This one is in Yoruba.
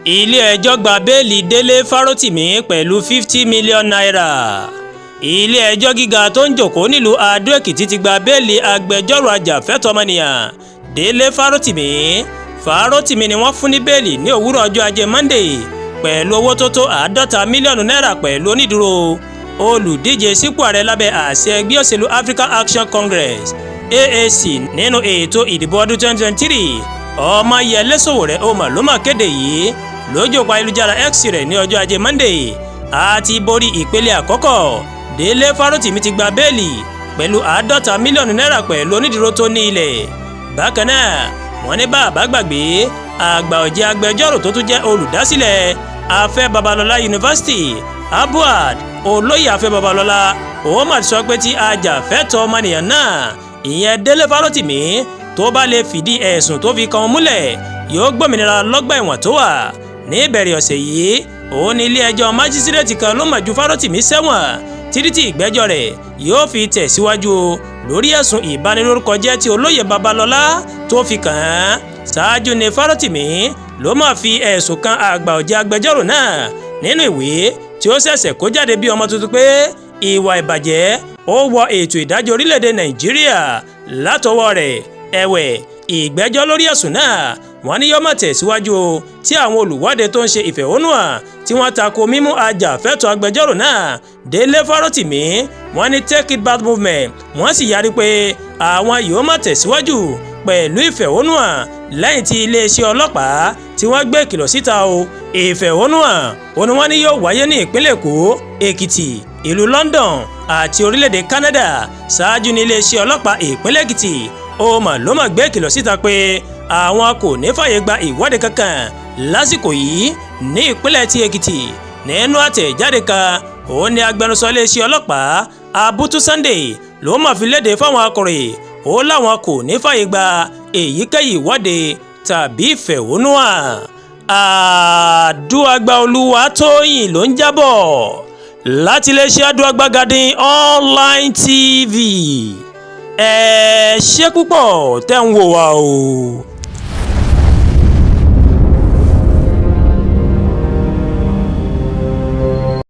Ilé-ẹjọ́ gba bẹ́ẹ̀lì Délé Fárótìmí pẹ̀lú ₦50 million. Ilé-ẹjọ́ gíga tó ń jókòó nílùú Adó-Èkìtì ti gba bẹ́ẹ̀lì agbẹjọ́rò ajàfẹ́tọ̀ọ́ ọmọnìyàn Délé Fárótìmí. Fárótìmí ni wọ́n fún ní bẹ́ẹ̀lì ní òwúrọ̀ ọjọ́ Ajé Monday pẹ̀lú owó tó tó 50 mílíọ̀nù náírà pẹ̀lú onídùúró. Olùdíje sípò ààrẹ lábẹ́ àsíá ẹgbẹ́ òṣèlú African Action Congress, AAC, nínú ètò ìdìbò ọdún 2023, Ọmọyẹlé Sowore ọmọ ló máa kéde yìí lójú òpó ayélujára X rẹ̀ ní ọjọ́ Ajé Monday. A ti borí ìpele àkọ́kọ́, Délé Fárótìmí ti gba bẹ́ẹ̀lì pẹ̀lú 50 mílíọ̀nù náírà pẹ̀lú onídùúró tó ní ilẹ̀. Bákan náà, wọ́n ní bàbá gbàgbé àgbà ọ̀jẹ̀ agbẹjọ́rò tó tún jẹ́ olùdásílẹ̀ Afẹ́ Babalọ́lá University, ABUAD, Olóyè Afẹ́ Babalọ́lá, òun mà ti sọ pé tí ajàfẹ́tọ̀ọ́ ọmọnìyàn náà, ìyẹn Délé Fárótìmí, tó bá lè fìdí ẹ̀sùn tó fi kan múlẹ̀, yóò gbòmìnira lọ́gbà ẹ̀wọ̀n tó wà. Ní ìbẹ̀rẹ̀ ọ̀sẹ̀ yìí, òun ní ilé ẹjọ́ májísírèètì kan ló mà ju Fárótìmí sẹ́wọ̀n títí tí ìgbẹ́jọ́ rẹ̀ yóò fi tẹ̀síwájú lórí ẹ̀sùn ìbanilórúkọjẹ́ tí Olóyè Babalọ́lá tó fi kàn án. Ṣáájú ni Fárótìmí ló máa fi ẹ̀sùn kan àgbà ọ̀jẹ̀ agbẹjọ́rò náà nínú ìwé tí ó ṣẹ̀ṣẹ̀ kó jáde bí ọmọ tuntun pé ìwà ìbàjẹ́ ó wọ ètò ìdájọ́ orílẹ̀-èdè Nàìjíríà látọwọ́ rẹ̀. Ẹ̀wẹ̀, ìgbẹ́jọ́ lórí ẹ̀sùn náà, wọ́n ní yó máa tẹ̀síwájú tí àwọn olùwọ́de tó ń ṣe ìfẹ̀hónúhàn tí wọ́n tako mímú ajàfẹ́tọ̀ọ́ agbẹjọ́rò náà Délé Fárótìmí, wọ́n ní Take It Back Movement, wọ́n sì yarí pé àwọn yóò máa tẹ̀síwájú pẹ̀lú ìfẹ̀hónúhàn lẹ́yìn tí iléeṣẹ́ ọlọ́pàá tí wọ́n gbé ìkìlọ̀ síta o. Ìfẹ̀hónúhàn ó ní wọ́n ní yóò wáyé ní ìpínlẹ̀ Èkó, Èkìtì, ìlú London àti orílẹ̀-èdè Canada. Ṣáájú ní iléeṣẹ́ ọlọ́pàá ìpínlẹ̀ Èkìtì ó mà ló mà gbé ìkìlọ̀ síta pé àwọn kò ní fàyè gba ìwọ́de kankan lásìkò yìí ní ìpínlẹ̀ ti Èkìtì. Nínú àtẹ̀jáde kan, òun ni agbẹnusọ iléeṣẹ́ ọlọ́pàá Abutu Sunday ló mà fi léde fáwọn akọ̀ròyìn, ó láwọn kò ní fàyè gba èyíkéyìí ìwọ́de tàbí ìfẹ̀hónúhàn. Àdúràgbà Olúwatóyìn ló ń jábọ̀ láti iléeṣẹ́ Àdúràgbà Garden Online TV. Ẹ ṣé púpọ̀ tẹ́ ń wò wá o.